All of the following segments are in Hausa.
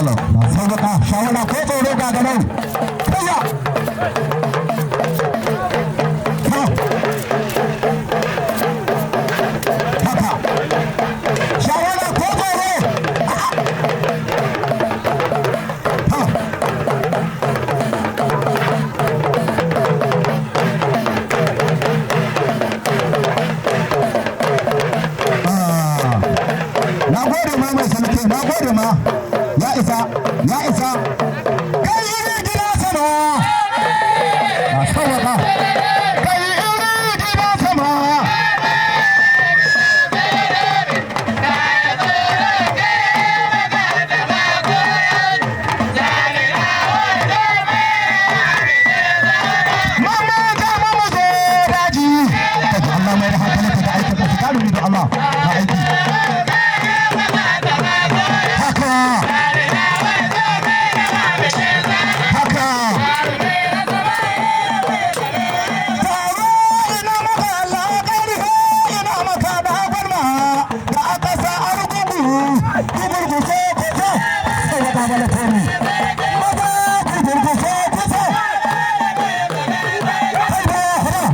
Malam. Na sauƙaƙa shawara ko tsoro ga ganau. Kaya. Ta. Haka. Shawara ko tsoro. Ta. Ah. Na gode ma mai sarki, na gode ma. Ya isa, ya isa. Kai iri gida sama. Na sauwaka. Kai iri gida sama. Mama ta mama zo daji. Ta ji Allah mai da hankali ta ga aikin ka ta lura da Allah na aiki. Haka. Haka. Taro ina maka Allah ƙarfe ina maka da gwarma da aka sa argungu gugurguso kusa sai ya bala komi. Maza gugurguso kusa. Kai ba haba.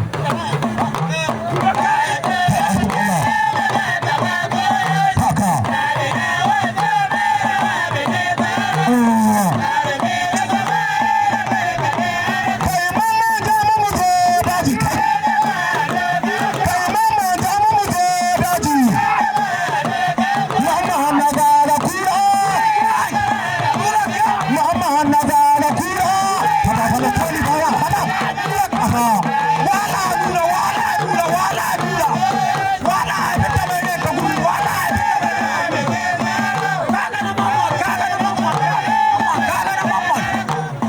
Haka. Ah. Kai mamma ja mu je daji kai. Kai mamma ja mu je daji. Mamma na gara kura. Mamma na gara kura. Haba haba koli bawa haba. Aha. Wala nuna wala nuna wala nuna. Wala fita mai ne ka gudu wala fita mai ne. Kaga na mamman, kaga na mamman, kaga na mamman.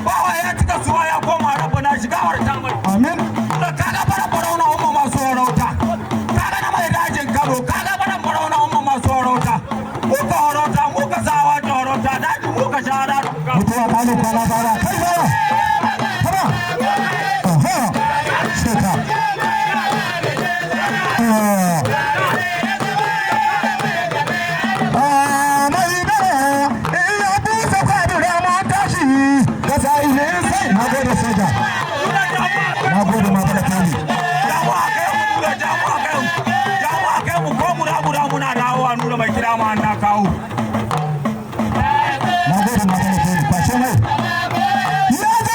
Bawa ya cika suwa ya koma rabu na shiga war tamar. Amin. Da kaga bara barau na umma masu warauta. Kaga na mai dajin Kano, kaga bara barau na umma masu warauta. Muka warauta, muka sawa ta warauta, daji muka shara. Mutuwa ta ne kwana bara kai bawa.